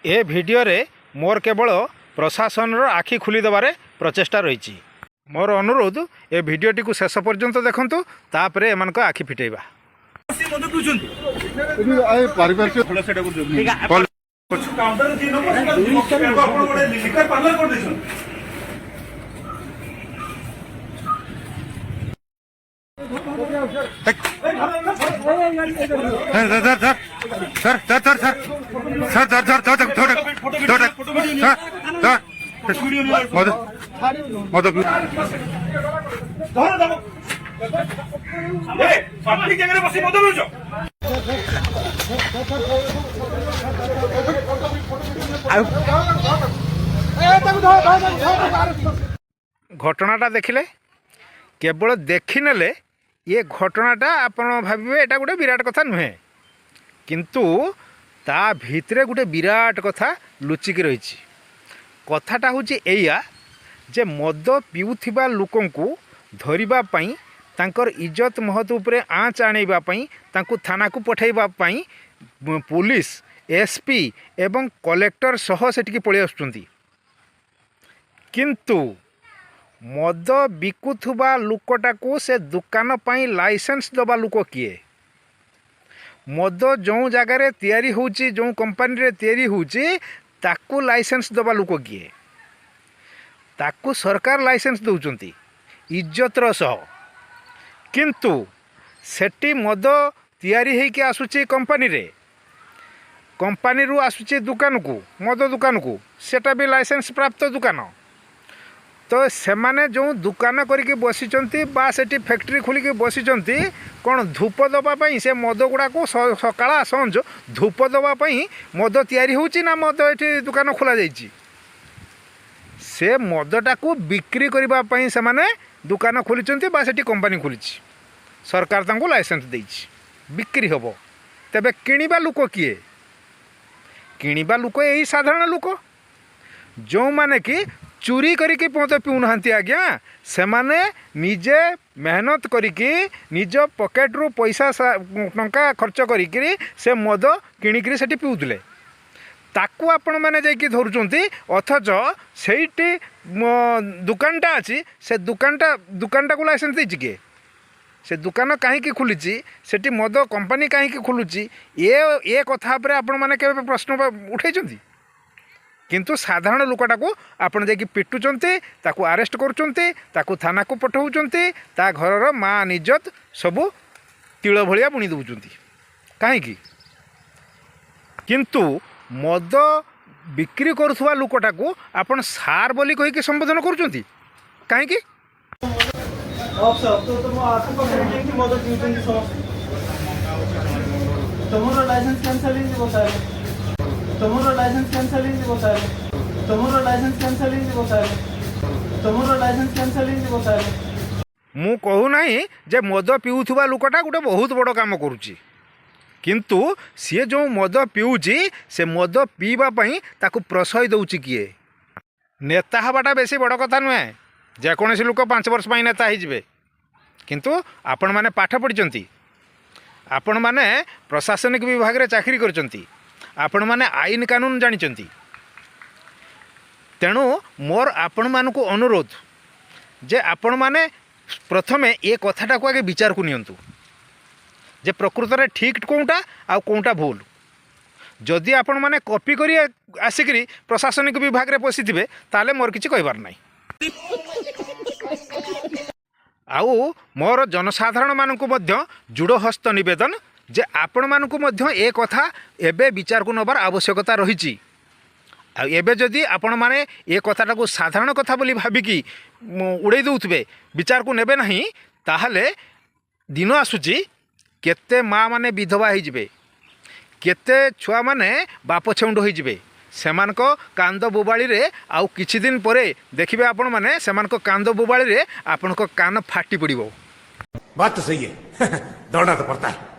ଏ ଭିଡ଼ିଓରେ ମୋର କେବଳ ପ୍ରଶାସନର ଆଖି ଖୋଲିଦେବାରେ ପ୍ରଚେଷ୍ଟା ରହିଛି। ମୋର ଅନୁରୋଧ, ଏ ଭିଡ଼ିଓଟିକୁ ଶେଷ ପର୍ଯ୍ୟନ୍ତ ଦେଖନ୍ତୁ, ତାପରେ ଏମାନଙ୍କ ଆଖି ଫିଟେଇବା। ମଦ ପିଉଛନ୍ତି। ପାରିପାର୍ଶ୍ୱିକ ଭଲ ସେଟା କରୁଛନ୍ତି। କାଉଣ୍ଟର ଯିଏ ନବ, ଆପଣ ଗୋଟେ ଲିକର ପାର୍ଲର କରିଦେଇଛନ୍ତି। Sir, sir, sir, sir, sir, sir, sir, sir, sir, sir, sir, sir, sir, sir, ମଦ ମଦ ପିଉ। ଧର ତାକୁ। ଏ ପାବ୍ଲିକ ଜାଗାରେ ବସି ମଦ ପିଉଛ। ଘଟଣାଟା ଦେଖିଲେ, କେବଳ ଦେଖିନେଲେ ଏ ଘଟଣାଟା, ଆପଣ ଭାବିବେ ଏଇଟା ଗୋଟେ ବିରାଟ କଥା ନୁହେଁ। କିନ୍ତୁ ତା ଭିତରେ ଗୋଟେ ବିରାଟ କଥା ଲୁଚିକି ରହିଛି। କଥାଟା ହେଉଛି ଏଇଆ ଯେ ମଦ ପିଉଥିବା ଲୋକଙ୍କୁ ଧରିବା ପାଇଁ, ତାଙ୍କର ଇଜ୍ଜତ ମହତ ଉପରେ ଆଞ୍ଚ ଆଣିବା ପାଇଁ, ତାଙ୍କୁ ଥାନାକୁ ପଠାଇବା ପାଇଁ ପୋଲିସ, ଏସ୍ପି ଏବଂ କଲେକ୍ଟର ସହ ସେଠିକି ପଳେଇ ଆସୁଛନ୍ତି। କିନ୍ତୁ ମଦ ବିକୁଥିବା ଲୋକଟାକୁ ସେ ଦୋକାନ ପାଇଁ ଲାଇସେନ୍ସ ଦେବା ଲୋକ କିଏ? ମଦ ଯେଉଁ ଜାଗାରେ ତିଆରି ହେଉଛି, ଯେଉଁ କମ୍ପାନୀରେ ତିଆରି ହେଉଛି, ତାକୁ ଲାଇସେନ୍ସ ଦେବା ଲୋକ କିଏ? ତାକୁ ସରକାର ଲାଇସେନ୍ସ ଦେଉଛନ୍ତି ଇଜ୍ଜତର ସହ। କିନ୍ତୁ ସେଠି ମଦ ତିଆରି ହେଇକି ଆସୁଛି କମ୍ପାନୀରେ, କମ୍ପାନୀରୁ ଆସୁଛି ଦୋକାନକୁ, ମଦ ଦୋକାନକୁ, ସେଟା ବି ଲାଇସେନ୍ସ ପ୍ରାପ୍ତ ଦୋକାନ। ତ ସେମାନେ ଯେଉଁ ଦୋକାନ କରିକି ବସିଛନ୍ତି ବା ସେଠି ଫ୍ୟାକ୍ଟ୍ରି ଖୋଲିକି ବସିଛନ୍ତି, କ'ଣ ଧୂପ ଦେବା ପାଇଁ ସେ ମଦ ଗୁଡ଼ାକୁ ସକାଳ ସଞ୍ଜ ଧୂପ ଦେବା ପାଇଁ ମଦ ତିଆରି ହେଉଛି ନା ମଦ ଏଠି ଦୋକାନ ଖୋଲାଯାଇଛି? ସେ ମଦଟାକୁ ବିକ୍ରି କରିବା ପାଇଁ ସେମାନେ ଦୋକାନ ଖୋଲିଛନ୍ତି ବା ସେଠି କମ୍ପାନୀ ଖୋଲିଛି। ସରକାର ତାଙ୍କୁ ଲାଇସେନ୍ସ ଦେଇଛି, ବିକ୍ରି ହେବ। ତେବେ କିଣିବା ଲୋକ କିଏ? କିଣିବା ଲୋକ ଏଇ ସାଧାରଣ ଲୋକ, ଯେଉଁମାନେ କି ଚୋରି କରିକି ମଦ ପିଉନାହାନ୍ତି ଆଜ୍ଞା। ସେମାନେ ନିଜେ ମେହନତ କରିକି, ନିଜ ପକେଟରୁ ପଇସା ଟଙ୍କା ଖର୍ଚ୍ଚ କରିକିରି ସେ ମଦ କିଣିକିରି ସେଠି ପିଉଥିଲେ। ତାକୁ ଆପଣମାନେ ଯାଇକି ଧରୁଛନ୍ତି, ଅଥଚ ସେଇଠି ଦୋକାନଟା ଅଛି। ସେ ଦୋକାନଟାକୁ ଲାଇସେନ୍ସ ଦେଇଛି କିଏ? ସେ ଦୋକାନ କାହିଁକି ଖୋଲିଛି? ସେଠି ମଦ କମ୍ପାନୀ କାହିଁକି ଖୋଲୁଛି? ଏ କଥା ଉପରେ ଆପଣମାନେ କେବେ ପ୍ରଶ୍ନ ଉଠେଇଛନ୍ତି? କିନ୍ତୁ ସାଧାରଣ ଲୋକଟାକୁ ଆପଣ ଯାଇକି ପିଟୁଛନ୍ତି, ତାକୁ ଆରେଷ୍ଟ କରୁଛନ୍ତି, ତାକୁ ଥାନାକୁ ପଠାଉଛନ୍ତି, ତା ଘରର ମା ଇଜ୍ଜତ ସବୁ ତିଳ ଭଳିଆ ବୁଣି ଦେଉଛନ୍ତି। କାହିଁକି? କିନ୍ତୁ ମଦ ବିକ୍ରି କରୁଥିବା ଲୋକଟାକୁ ଆପଣ ସାର୍ ବୋଲି କହିକି ସମ୍ବୋଧନ କରୁଛନ୍ତି କାହିଁକି? ଅଫିସର ତ ତୁମ ଆଖପାଖରେ କେମିତି ମଦ ପିଉଛନ୍ତି ସମସ୍ତେ? ତୁମର ଲାଇସେନ୍ସ କ୍ୟାନସେଲ ହେଇଯିବ ତାହେଲେ। ତୁମର ଲାଇସେନ୍ସ କ୍ୟାନସେଲ ହେଇଯିବ ତାହେଲେ। ତୁମର ଲାଇସେନ୍ସ କ୍ୟାନସେଲ ହେଇଯିବ ତାହେଲେ। ତୁମର ଲାଇସେନ୍ସ କ୍ୟାନସେଲ ହେଇଯିବ ତାହେଲେ। ମୁଁ କହୁନାହିଁ ଯେ ମଦ ପିଉଥିବା ଲୋକଟା ଗୋଟେ ବହୁତ ବଡ଼ କାମ କରୁଛି। କିନ୍ତୁ ସିଏ ଯେଉଁ ମଦ ପିଉଛି, ସେ ମଦ ପିଇବା ପାଇଁ ତାକୁ ପ୍ରଶୟ ଦେଉଛି କିଏ? ନେତା ହେବାଟା ବେଶୀ ବଡ଼ କଥା ନୁହେଁ। ଯେକୌଣସି ଲୋକ 5 ବର୍ଷ ପାଇଁ ନେତା ହେଇଯିବେ। କିନ୍ତୁ ଆପଣମାନେ ପାଠ ପଢ଼ିଛନ୍ତି, ଆପଣମାନେ ପ୍ରଶାସନିକ ବିଭାଗରେ ଚାକିରି କରିଛନ୍ତି, ଆପଣମାନେ ଆଇନ କାନୁନ ଜାଣିଛନ୍ତି। ତେଣୁ ମୋର ଆପଣମାନଙ୍କୁ ଅନୁରୋଧ ଯେ ଆପଣମାନେ ପ୍ରଥମେ ଏ କଥାଟାକୁ ଆଗେ ବିଚାରକୁ ନିଅନ୍ତୁ ଯେ ପ୍ରକୃତରେ ଠିକ୍ କେଉଁଟା ଆଉ କେଉଁଟା ଭୁଲ। ଯଦି ଆପଣମାନେ କପି କରି ଆସିକିରି ପ୍ରଶାସନିକ ବିଭାଗରେ ପଶିଥିବେ, ତାହେଲେ ମୋର କିଛି କହିବାର ନାହିଁ। ଆଉ ମୋର ଜନସାଧାରଣମାନଙ୍କୁ ମଧ୍ୟ ଯୋଡ଼ହସ୍ତ ନିବେଦନ ଯେ ଆପଣମାନଙ୍କୁ ମଧ୍ୟ ଏ କଥା ଏବେ ବିଚାରକୁ ନେବାର ଆବଶ୍ୟକତା ରହିଛି। ଆଉ ଏବେ ଯଦି ଆପଣମାନେ ଏ କଥାଟାକୁ ସାଧାରଣ କଥା ବୋଲି ଭାବିକି ଉଡ଼େଇ ଦେଉଥିବେ, ବିଚାରକୁ ନେବେ ନାହିଁ, ତାହେଲେ ଦିନ ଆସୁଛି କେତେ ମା ମାନେ ବିଧବା ହେଇଯିବେ, କେତେ ଛୁଆମାନେ ବାପ ଛେଉଣ୍ଡ ହେଇଯିବେ। ସେମାନଙ୍କ କାନ୍ଦ ବୋବାଳିରେ ଆଉ କିଛି ଦିନ ପରେ ଦେଖିବେ ଆପଣମାନେ, ସେମାନଙ୍କ କାନ୍ଦ ବୋବାଳିରେ ଆପଣଙ୍କ କାନ ଫାଟି ପଡ଼ିବ। बात तो सही है, दौड़ना तो पड़ता है।